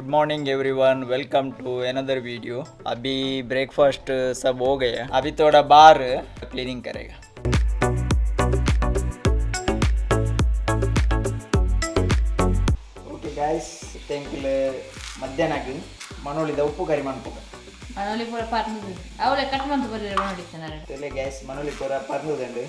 Good morning everyone, welcome to another video. अभी breakfast सब हो गया, अभी थोड़ा बाहर क्लीनिंग करेगा। ಓಕೆ ಗಾಯ್ಸ್, thank ಮಧ್ಯಾಹ್ನಕ್ಕೆ ಮನೋಳಿದ ಉಪ್ಪು ಕರಿ ಮನ್ಪುಗ. ಮನೋಲಿ ಪೂರ ಪರ್ನುದು ಅವಳೆ ಕಟ್ ಮಂತು ಬರಲಿಲ್ಲ ಮನೋಲಿ ತಿನ್ನರೆ. ತೆಲೆ ಗ್ಯಾಸ್, ಮನೋಳಿ ಪೂರ ಪರ್ನುದಂಡು.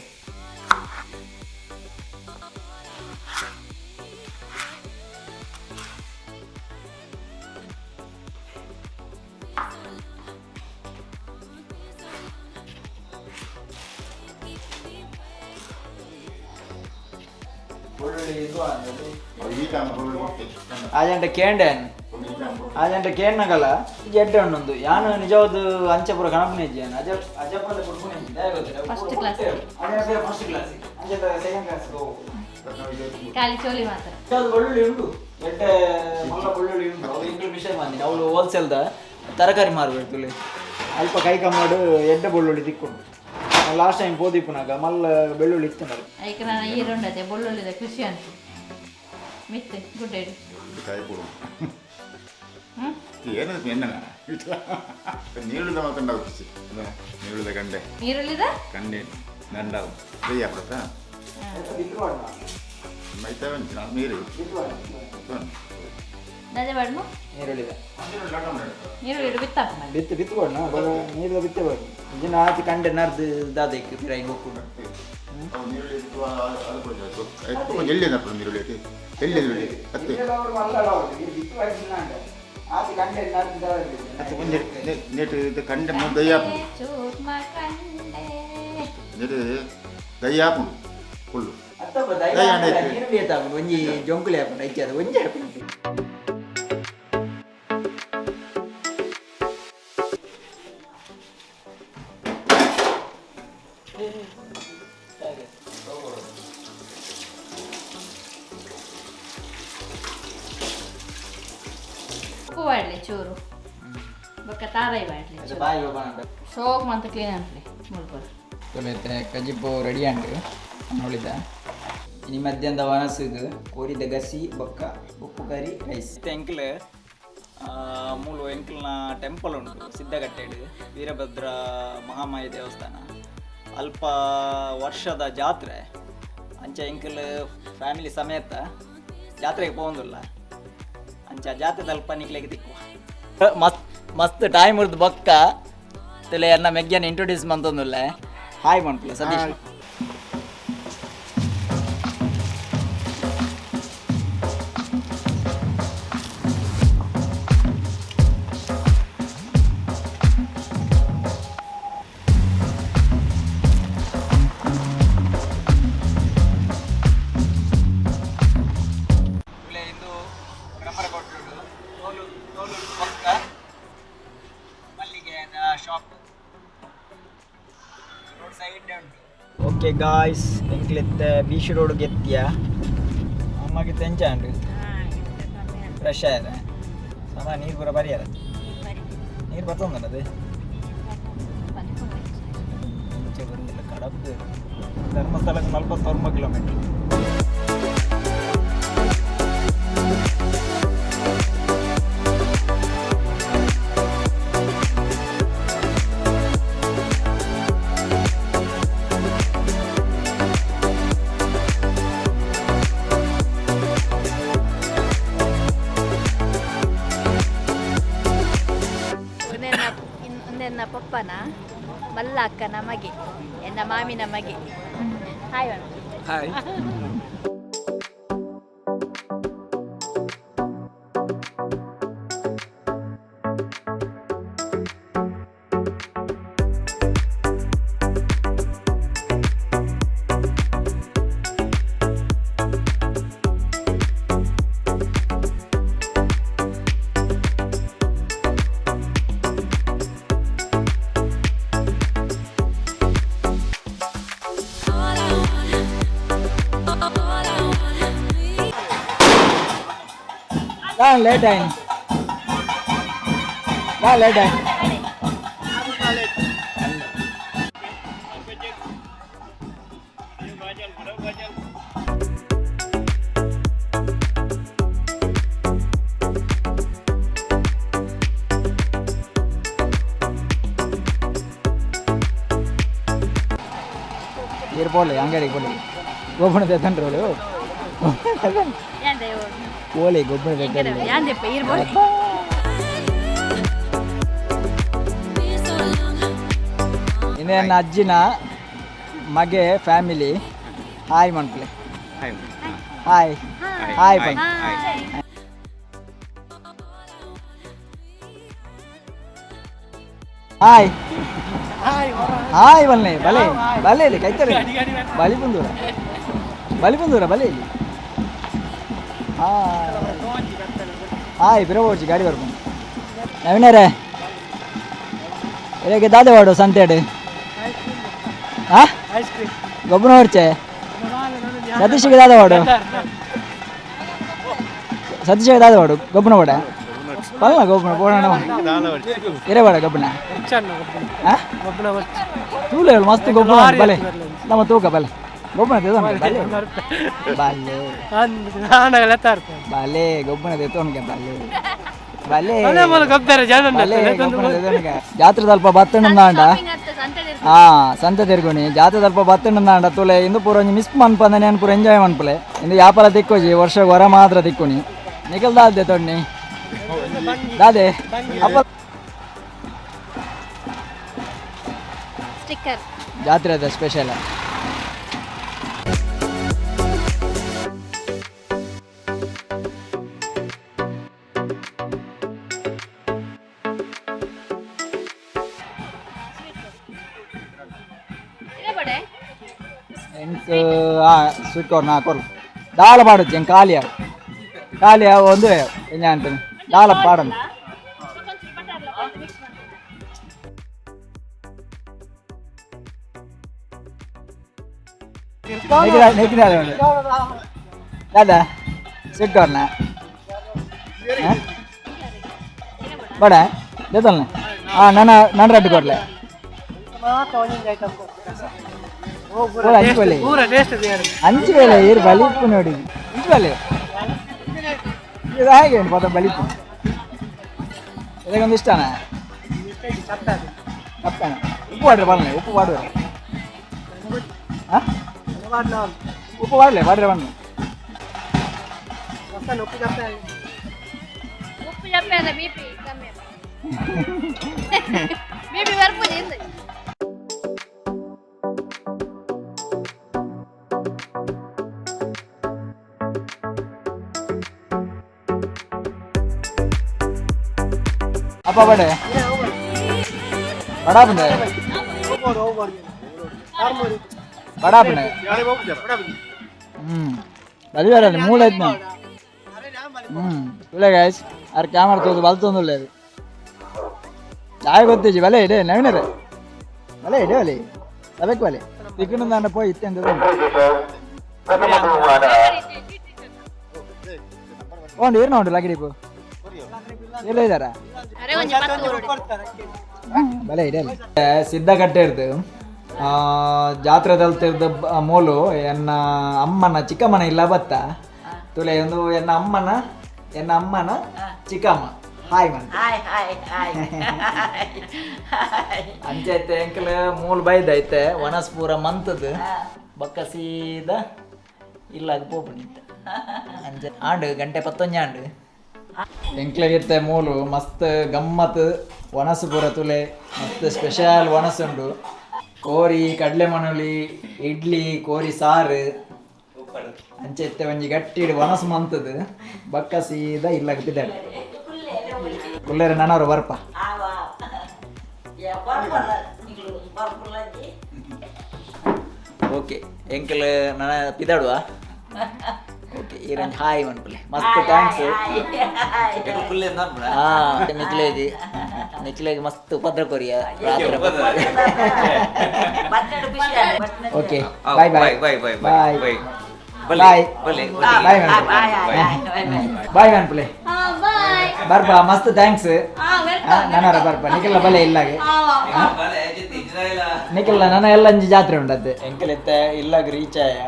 ಬೆಳ್ಳುಳ್ಳಿ ಇದು ಅಂದ್ರೆ ಆಜಂಟ ಕೇಂಡೆ, ಆಜಂಟ ಕೇಣ್ಣಗಲ ಎಡ್ಡೆ ಉಂಡೊಂದು ಯಾನು ನಿಜವಾದ ಅಂಚೆ ಪೂರ ಕಣಪನೆ ಇಜ್ಜಾನು ಅಜ ಅಜಪಂದ ಪುಡ್ಪುನೆ. First class. First class ಅಂಚೆ ಸೆಕೆಂಡ್ ಕ್ಲಾಸ್. ಖಾಲಿ ಚೋಲಿ ಮಾತ್ರ. ಅದು ಬೆಳ್ಳುಳ್ಳಿ ಉಂಟು, ಎಡ್ಡೆ ಮಲ್ಲ ಬೆಳ್ಳುಳ್ಳಿ ಉಂಟು. ಅವು ಇಂಟು ಮಿಷನ್ ಬಂದಿನಿ ಅವಳು ಹೋಲ್ಸೇಲ್ದ ತರಕಾರಿ ಮಾರ್ಬೇಕು. ಅಲ್ಪ ಕೈ ಕಮ್ಮಾಡು ಎಡ್ಡೆ ಬೆಳ್ಳುಳ್ಳಿ ತಿಕ್ಕೊಂಡು. ಲಾಸ್ಟ್ ಟೈಮ್ ಪೋದಿಪ್ಪುನಾಗ ಮಲ್ಲ ಬೆಳ್ಳುಳ್ಳಿ ಇತ್ತು. ಐಕ್ ನಾನು ಈರುಂಡತೆ ಬೊಳ್ಳುಳ್ಳಿದ ಖುಷಿ ಅಂತು ಮಿತ್ತೆ ಗುಡ್ಡೆ. ಕಾಯಿ ಕೊಡು. ಹ್ಮ್. ಏನದು ಎನ್ನ ನೀರುಳ್ಳಿದ ಮಾತ್ರ ಕೃಷಿ ನೀರುಳ್ಳಿದ ಕಂಡೆ. ಈರುಳ್ಳಿದ. ಕಂಡೆ ನಂಡಾವು ಫ್ರೀ ಆಗ್ಬಿಡುತ್ತಾ ಮೈತಾ ನೀರು. ನಜೆ ಬಾಡ್ನು. ನೀರುಳ್ಳಿದ. ಈರುಳ್ಳಿ ಬಿತ್ತಾಪ ಮಾಡಿ. ಬಿತ್ತು ಬಿತ್ತು ಕೊಡ್ ನೀರು ಬಿತ್ತೆ ಬಾಡು ಇದನ್ನ ಆಚೆ ಕಂಡೆ ನರ್ದು ದಾದಕ್ಕೆ ಪಿರಾಯಿ ಹೋಗ್ಕೊಂಡು. ನೀರುಳ್ಳಿ ಎಲ್ಲಿ ನೀರುಳ್ಳಿ ಎಲ್ಲಿ ನೀರುಳ್ಳಿ ಅತ್ತೆ. ಅತ್ತೆ ಒಂಜಿ ನೆಟ್ ಇದು ಕಂಡೆ ದಯ್ಯಾಪುಂಡು. ಚೂರ್ಮ ಕಂಡೆ. ನೆಟ್ ದಯ್ಯಾಪುಂಡು ಫುಲ್ಲು. ಒಂಜಿ ಜೊಂಕುಲಿ ಹಾಕೊಂಡು ಐಕೆ ಅದು ಒಂಜಿ ಹಾಕೊಂಡು. ಉಪ್ಪು ಬಾಡ್ಲಿ ಚೂರು ಬೊಕ್ಕ ತಾರಾಯಿ ಬಾಡ್ಲಿ ಚೂರು. ಬಾಯಿ ಹೋಗೋಣ. ಸೋಕ್ ಮಂತ ಕ್ಲೀನ್ ಅನ್ಲಿ ಮುಲ್ಪರು. ಕಜಿಪು ರೆಡಿ ಅಂಡು ನೋಡಿದ. ಇನಿ ಮಧ್ಯಾಹ್ನದ ವನಸುಗು ಕೋರಿದ ಗಸಿ ಬೊಕ್ಕ ಉಪ್ಪು ಕರಿ ರೈಸ್. ಎಂಕ್ಲ್ ಮೂಲು ಎಂಕ್ಲ್ನ ಟೆಂಪಲ್ ಉಂಟು ಸಿದ್ಧಗಟ್ಟೆಡು ವೀರಭದ್ರ ಮಹಾಮಾಯಿ ದೇವಸ್ಥಾನ. ಅಲ್ಪ ವರ್ಷದ ಜಾತ್ರೆ. ಅಂಚ ಎಂಕಲ್ ಫ್ಯಾಮಿಲಿ ಸಮೇತ ಜಾತ್ರೆಗೆ ಪೋಂದುಲ್ಲ. ಅಂಚ ಜಾತ್ರೆ ಅಲ್ಪ ನಿಕ್ಲೆಗೆ ತಿಕ್ಕುವ. ಮಸ್ತ್ ಮಸ್ತ್ ಟೈಮ್ ಉರ್ದು ಬೊಕ್ಕ ತುಲೆ ಎನ್ನ ಮೆಗ್ಯನ್ ಇಂಟ್ರೊಡ್ಯೂಸ್ ಮಂತೊಂದುಲ್ಲೆ. ಹಾಯ್ ಮನ್ಪುಲೆ ಸತೀಶ್. ತುಲೆ ಇಂದು ಬ್ರಹ್ಮರಕೊಟ್ಟುಡು ತೋಲು ತೋಲು ಬೊಕ್ಕ ಮಲ್ಲಿಗೆ ಶಾಪ್ ರೋಡ್ ಸೈಡ್ ಉಂಟು. ಓಕೆ ಗಾಯ್ಸ್, ಎಂಕ್ಲಿತ್ತೆ ಬೀಚ್ ರೋಡ್ ಗೆತ್ತಿಯ. ಅಮ್ಮಗೆ ತೆಂಚಾಂಡು ಫ್ರೆಶ್ ಆಯ್ರ ಸಮ ನೀರು ಪೂರ ಬರಿಯಾರ. ನೀರು ಬರ್ತೊಂದಲ್ಲ ಅದು ಮುಂಚೆ ಬರುದಿಲ್ಲ. ಕಡಬ್ ಧರ್ಮಸ್ಥಳಕ್ಕೆ 49 ಕಿಲೋಮೀಟರ್. ಉಂದೆನ್ನ ಉಂದೆನ್ನ ಪಪ್ಪನ ಮಲ್ಲ ಅಕ್ಕನ ಮಗೆ, ಎನ್ನ ಮಾಮಿನ ಮಗೆ. ಹಾಯ್ ಅಣ್ಣ. ಹಾಯ್. ಲೇಟ್ ಆಯ್ತು, ಲೇಟ್ ಆಯ್ತು. ಇರು ಪೋಲೆ ಅಂಗಡಿಗೆ ಪೋಲೆ ಗೊಬ್ಬನ ತೆತ್ತಂಡ್ರೋಳು. ಯಾಂದೆ. ಪೋಲೆ ಗೊಬ್ಬನ ತೆತ್ತಂಡ್ರೆ. ಯಾಂದೆಪ್ಪ ಇರ್ಬೋದು. ಇನ್ನು ನನ್ನ ಅಜ್ಜಿನ ಮಗೆ ಫ್ಯಾಮಿಲಿ. ಹಾಯ್ ಮನ್ಪಲೆ. ಹಾಯ್ ಹಾಯ್ ಬನ್. ಹಾಯ್ ಹಾಯ್ ಬಲ್ನೆ ಬಲೆ ಬಲೆ ಇಲ್ಲಿ ಕೈತಾರೆ ಬಲಿ ಬಂದೂರ ಬಲಿ ಬಂದೂರ ಬಲೆ ಇಲ್ಲಿ. ಹಾಯ್ ಹಾಯ್ ಬಿರಬೋಡ್ಚಿ ಗಾಡಿ ಬರ್ಕೊಂಡು ನವೀನರೇ ಇಲ್ಲಗೆ ದಾದೆ ಸಂತೆಡು ಆ ಗೊಬ್ಬರ ಹೊರ್ಚೆ ಸತೀಶ್ಗೆ ದಾದ ವಾಡು ಸತೀಶ್ಗೆ ದಾದ ವಾಡು ಗೊಬ್ಬನ ವಾಡ ಪಲ್ಲ ಗೊಬ್ಬನ ಪೋಣ ಇರೇ ವಾಡ ಗೊಬ್ಬನ ಆ ತೂಲೆ ಮಸ್ತ್ ಗೊಬ್ಬನ ಬಲೆ ನಮ್ಮ ತೂಕ ಬಲೆ ಗೊಬ್ಬನ ತೆದೊನ್ಗೆ ಬಲೆ ಬಲೆ ಬಲೆ ಗೊಬ್ಬನ ತೆತ್ತೊನ್ಗೆ ಬಲೆ ಬಲೆ ಬಲೆ ಗೊಬ್ಬನ ತೆತ್ತೊನ್ಗೆ. ಜಾತ್ರೆ ಸ್ವಲ್ಪ ಬತ್ತಣ್ಣಂದಾಂಡ. ಹಾ ಸಂತೆ ತಿರ್ಗುಣಿ ಜಾತ್ರೆ ಸ್ವಲ್ಪ ಬತ್ತಣ್ಣಂದಾಂಡ ತುಲೆ ಇಂದು ಪೂರ ಒಂಜಿ ಮಿಸ್ ಮನ್ಪಂದ ನಾನು ಪೂರ ಎಂಜಾಯ್ ಮನ್ಪಲೆ. ಇಂದು ಯಾಪಲ ತಿಕ್ಕೋಜಿ ವರ್ಷ ಹೊರ ಮಾತ್ರ ತಿಕ್ಕೊನಿ. ನಿಖಲ್ ದಾದೆ ತೊಣ್ಣಿ ದಾದೆ ಅಪ್ಪ. ಸ್ಟಿಕ್ಕರ್. ಜಾತ್ರೆ ಅದ ಸ್ಪೆಷಲ್. ಎಂಕ್ ಆ ಸ್ವೀಟ್ ಕಾರ್ನ್ ಆ ಕೊರ್ಲು ದಾಲ ಪಾಡೊಚ್ಚಿ ಎಂಕ್ ಖಾಲಿ ಆವು ಖಾಲಿ ಆವು ಒಂದು ಎಂಜ ಅಂತೀನಿ ದಾಲ ಪಾಡೊಂದು. ನೆಕ್ಕಿದಾಳೆ ಉಂಡು ದಾದಾ ಸ್ವೀಟ್ ಕಾರ್ನ ಬಡ ದೇತಲ್ನ ಆ ನನ್ನ ನನ್ನ ರಡ್ಡು ಕೊಡ್ಲೆ ಪೂರ ಅಂಚು ಬಲೆ ಅಂಚು ಬೇಲೆ ಏರು ಬಲಿಪು ನೋಡಿ ಅಂಚು ಬಲೆ ಇದು ಹೇಗೆ ಉಂಟು ಪದ ಬಲಿಪು ಇದಕ್ಕೊಂದು ಇಷ್ಟನಾ ತಪ್ಪೇನ ಉಪ್ಪು ವಾಡ್ರೆ ಬಲ್ಲೆ ಉಪ್ಪು ವಾಡುವ ಹಾಂ ಉಪ್ಪು ವಾಡಲೆ ವಾಡ್ರೆ ಬನ್ನಿ. ಉಪ್ಪು ಜಪ್ಪೆ ಅದ ಬಿಪಿ ಕಮ್ಮಿ ಬಿಪಿ ಬರ್ಪುಜಿ ಇಂದು. ಅಪ್ಪ ಬಡೆ ಬಡಾಪುಂಡೆ ಬಡಾಪುಂಡೆ. ಹ್ಮ್ ಅದು ಬೇರೆ ಮೂಳೆ ಆಯ್ತು ನಾವು. ಇಲ್ಲ ಗಾಯ್ಸ್ ಆರ್ ಕ್ಯಾಮರಾ ತೋದು ಬಲ್ತೊಂದುಲ್ಲೇರು ಚಾಯ್ ಗೊತ್ತಿಜಿ ಬಲೆ ಇಡೆ ನವೀನರೇ ಬಲೆ ಇಡೆ ಬಲೆ ಸಬೆಕ್ ಬಲೆ ತಿಕ್ಕಣ ಪೋಯ್ ಇತ್ತೆಂತ ಉಂಡು ಇರ್ನ ಉಂಡು ಲಗಿಡಿಪು ಎಲ್ಲ ಇದ್ದಾರಾ. ಅರೆ ಒಂಜಿ ಪತ್ತು ಊರುಡು. ಬಲೆ ಇದೆ ಸಿದ್ಧಕಟ್ಟೆ ಇರ್ದು ಜಾತ್ರೆ ತಲ್ತಿರ್ದು ಮೂಲು ಎನ್ನ ಅಮ್ಮನ ಚಿಕ್ಕಮ್ಮನ ಇಲ್ಲ ಬತ್ತ ತುಲೆ ಒಂದು ಎನ್ನ ಅಮ್ಮನ ಎನ್ನ ಅಮ್ಮನ ಚಿಕ್ಕಮ್ಮ. ಹಾಯ್ ಮನ್. Hi hi hi. ಅಂಚೆ ಐತೆ ಎಂಕಲ್ ಮೂಲು ಬೈದೈತೆ ವನಸ್ ಪೂರ ಮಂತದ ಬಕ್ಕ ಸೀದಾ ಇಲ್ಲಾಗ ಪೋಪುಂಡಿತ್ತೆ ಅಂಚೆ ಆಂಡು ಗಂಟೆ ಪತ್ತೊಂಜಿ ಆಂಡು ಎಂಕ್ಲಗಿತ್ತೆ ಮೂಲು ಮಸ್ತ್ ಗಮ್ಮತ್ ಒಣಸು ಪೂರ ತುಲೆ ಮಸ್ತ್ ಸ್ಪೆಷಲ್ ಒಣಸುಂಡು ಕೋರಿ ಕಡಲೆ ಮಣುಲಿ ಇಡ್ಲಿ ಕೋರಿ ಸಾರು ಅಂಚೆ ಇತ್ತೆ ಒಂಜಿ ಗಟ್ಟಿಡು ಒಣಸು ಮಂತದ ಬಕ್ಕ ಸೀದಾ ಇಲ್ಲಾಗ ಬಿದ್ದಾಡೆ ಕುಲ್ಲೇರೆ ನನವರು ಬರ್ಪ. ಓಕೆ ಎಂಕಲ್ ನನ್ನ ಪಿದಾಡುವ. ಓಕೆ ಈರಂಜಿ ಹಾಯ್ ಮನ್ಪುಲೆ ಮಸ್ತ್ thanks. ಹಾ ನಿಕ್ಲೇಜಿ ನಿಕ್ಲೇಜ್ ಮಸ್ತ್ ಉಪದ್ರ ಕೊರಿಯ ರಾತ್ರಿ. Okay bye bye. Bye bye. Bye. Bye. Bye. ಬಲೆ. ಬಾಯ್ ಬಾಯ್ ಮನ್ಪುಲೆ. ಬಾಯ್. ಬರ್ಪಾ ಮಸ್ತ್ thanks. ನನರ ಬರ್ಪ ನಿಖಿಲ ಬಲೆ ಇಲ್ಲಾಗೆ ನಿಖಿಲ ನನ್ನ ಎಲ್ಲ ಅಂಜಿ ಜಾತ್ರೆ ಉಂಟದ್ದು ಎಂಕಲ್ ಇತ್ತೆ ಇಲ್ಲಾಗ ರೀಚ್ ಆಯ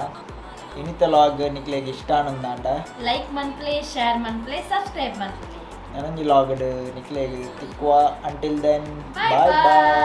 ಇನಿತ ಲಾಗ್ ನಿಕ್ಲೆಗ್ ಇಷ್ಟ ಆನಂದಾಂಡ ಲೈಕ್ ಮನ್ಪ್ಲೆ ಶೇರ್ ಮನ್ಪ್ಲೆ ಸಬ್ಸ್ಕ್ರೈಬ್ ಮನ್ಪ್ಲೆ. ನನಂಜಿ ಲಾಗ್ಡ್ ನಿಕ್ಲೆಗ್ ತಿಕ್ವಾ. Until then Bye bye. Bye. Boy.